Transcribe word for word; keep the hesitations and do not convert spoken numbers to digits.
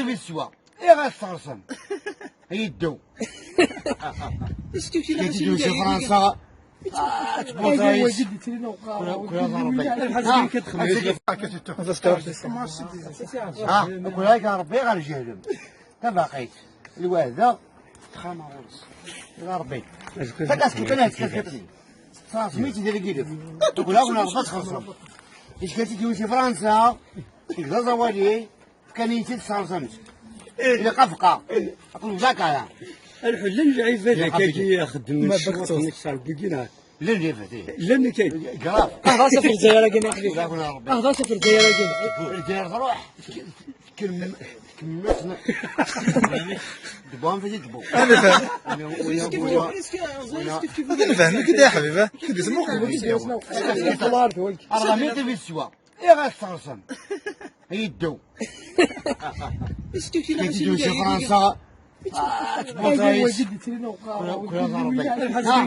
Yeswa. Iɣ ad tɣersem. Yeddu. Kati ddu si Fransa. Ah, tbuzayis. Kula, kula d Ṛebbi. Ah, kula d Ṛebbi ɣer jehlem. Tabaqit. Lwehda. Txama ɣur-s. Ṛebbi. Fakaski kan ad tkaskiṭni. Sasmi ti dagi. Kula kuna ɣef txersem. Iskati ddu si Fransa. Igda zawali. Fkan-iyi-tt-id tesserẓem-tt. Ilaq afeqqar. Aql uzakara. Lḥu, llan lɛibad akkagi ixeddmen ccɣel-nni s Ṛebbi-gina. Llan lɛibad, ih. Llan kan. Grave. Ah, ɣas ɣef Lezzayer-agi, a xbibi. Ilaq Ṛebbi. Ah, ɣas ɣef Lezzayer-agi. Lezzayer truḥ. Tkemmel, tkemmel. Debwan fi debwan. Ana fahmeɣ. Ana fahmeɣ, kida ya ḥbibi. Kida ismu. Arɣami d abiswa. Iɣ ad tɣersem. Yeddu. Kati ddu si Fransa. Ah, tbuzayis. Kula, kula d Ṛebbi. Ah,